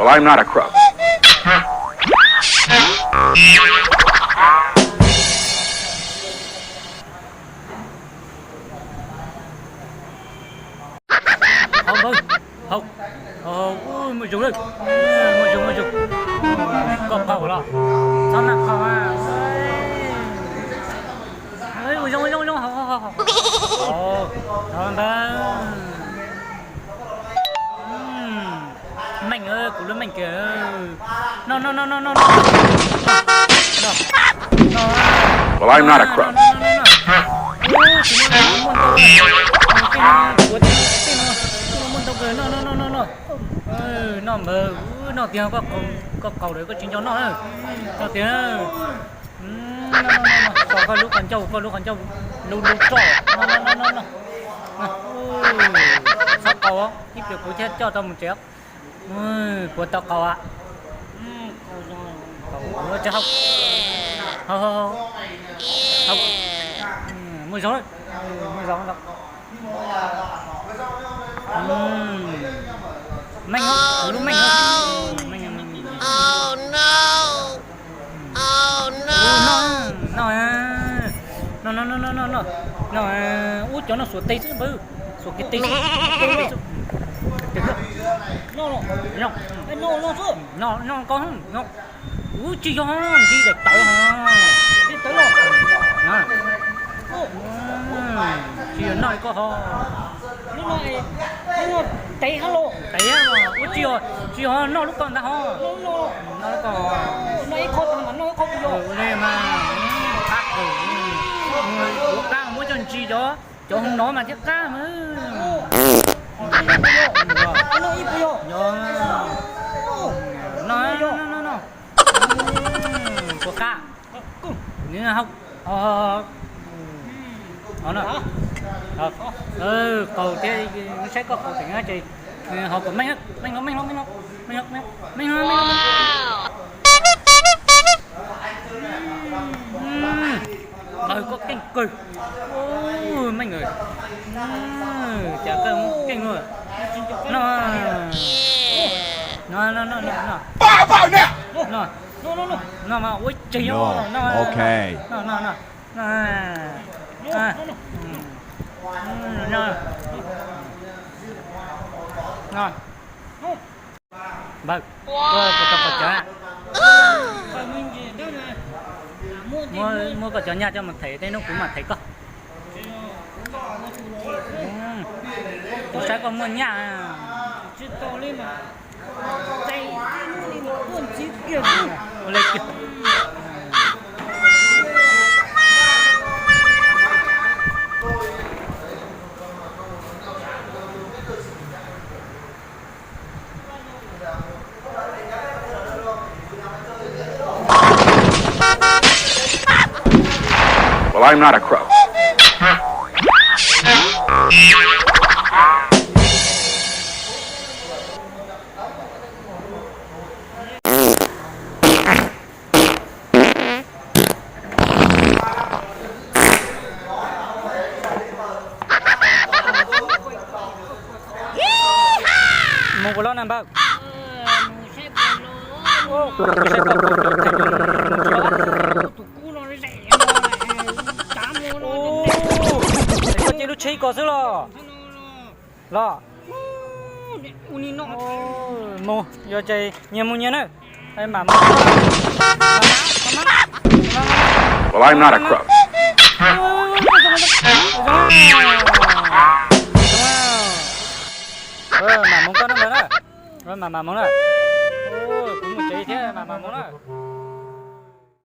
I'm not a crook. Hau npawg, hau, hau, ua muaj zoo lawm, muaj zoo, muaj zoo. Koj qaug los? Txhob naj qaug. Ua zoo, ua zoo, ua zoo, hau, hau, hau, hau. Hau npawg. Meej, kuv lub meej kiag. No, no, no, no, no, no. No. Well, I'm not a crook. No, no, no, no, no. Ub, tsis muaj, tsis muaj ntau. Tej no, kuv tej no, tej no, tej no muaj ntau kawg. No, no, no, no, no. No npawg, ub, no tiag, koj qaug, koj qaug lawm koj tsis nco noj na. No tiag. Tso koj lub qhov ncauj, koj lub qhov ncauj lub lub roj. No, no, no, no, no. Txhob qaug, ib pliag kuv thiaj coj tau mus tsev. Puas tau qaug a? Qaug, hau, hau, hau. Muaj zoo, muaj zoo. Meej, kuv lub meej. Meej, meej, meej. No, no, no, no, no, no. Ub, cov no xuas tes xwb npawg, xuas kiag tes xwb. No, no, koj, no. Ub, tsis yog, nti daim tawv ho. Tsis yog noj li koj ho. Tev, ub, tsis yog, tsis yog noj lub ko ntag ho. Noj lub ko. Ua li mas, qab kawg. Ua qab muab coj ntsis cov, cov hauv no mas thiaj qab mas. No, no, no, no. Puas qab? Nws hau, hau, hau, hau. Qaug thiab, saib koj qaug tseem ces hau kom meej, meej los, meej los, meej los, meej los, meej los, meej los, meej los. Npawg, koj keej kawg. Meej, cas koj keej luaj. No, no, no, no, no. No, no, no, no mas ua tseg. No, no, no, no, no. Npawg, koj puas tau qaug cawv? Muab, muab koj cov nyaj coj mus them, tej hnub kuv mam them koj. Kuv saib koj muaj nyaj. Ua li kiag. Well, I'm not a crook. Mus puas loj na npawg? Koj cia lub tsheb ko xwb los? Los. Mus, yog ces nyias mus nyias na. Mam mus. Well, I'm not a crook. Mam mus koj na npawg na. Mam, mam mus na. Kuv mus tsev thiab, mam, mam mus na.